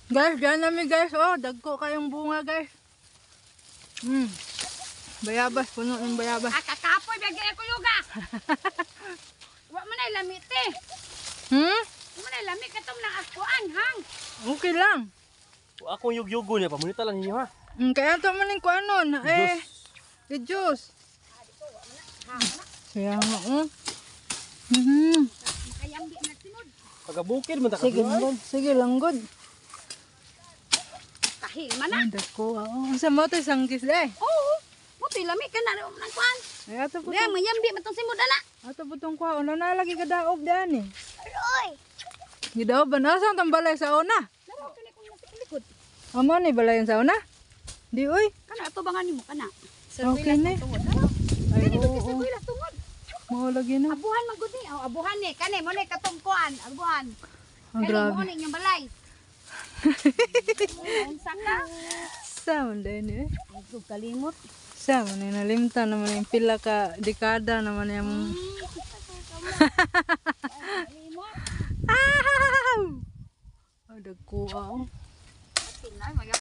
Guys, dyan nami, guys. Oh, dagko kayong bunga, guys. Bayabas, puno ng bayabas. Ah, kakapoy bagay ko yoga. Wa man ay lamit eh. Wa man ay lamit katong nang akuan hang. Okay lang. Ako yug-yugo niya, pamunita lang ninyo ha. Kaya ito man yung kuanon. Eh, the juice. Kaya nga, oh. Makayambi na sinod. Pagabukid man ta Sige, lang, sige lang, good. Kahil man na. Ay, dagko, oh. Sa mo ito, isang kiss, eh. Oo. Mo to'y lami ka na wa man ang kuan. Ay, ato po Kaya mayambi man tong simod ana. ato po itong kuha. Una na lagi kadaob dyan, eh. Oy. Gidaob ba na? Saan tang balay sa una? Laro kini kung nasa likod. Amo ni balayan sa una? Di, uy. Kana ato bangan nimo kana. Okay na. Ay, Kani oo. to sa kuila tungod. Mao lagi na. Abuhan man gud ni. Oh, abuhan ni. Kani mo ni katong kuan, abuhan. Ang Kani grabe. mo ni inyong balay. Unsa ka? Sa man din eh. Ay, kalimot. Sa man eh, nalimtan naman yung pila ka dekada naman yung Kalimot. Ah! Ay, dagko ah. Tinay.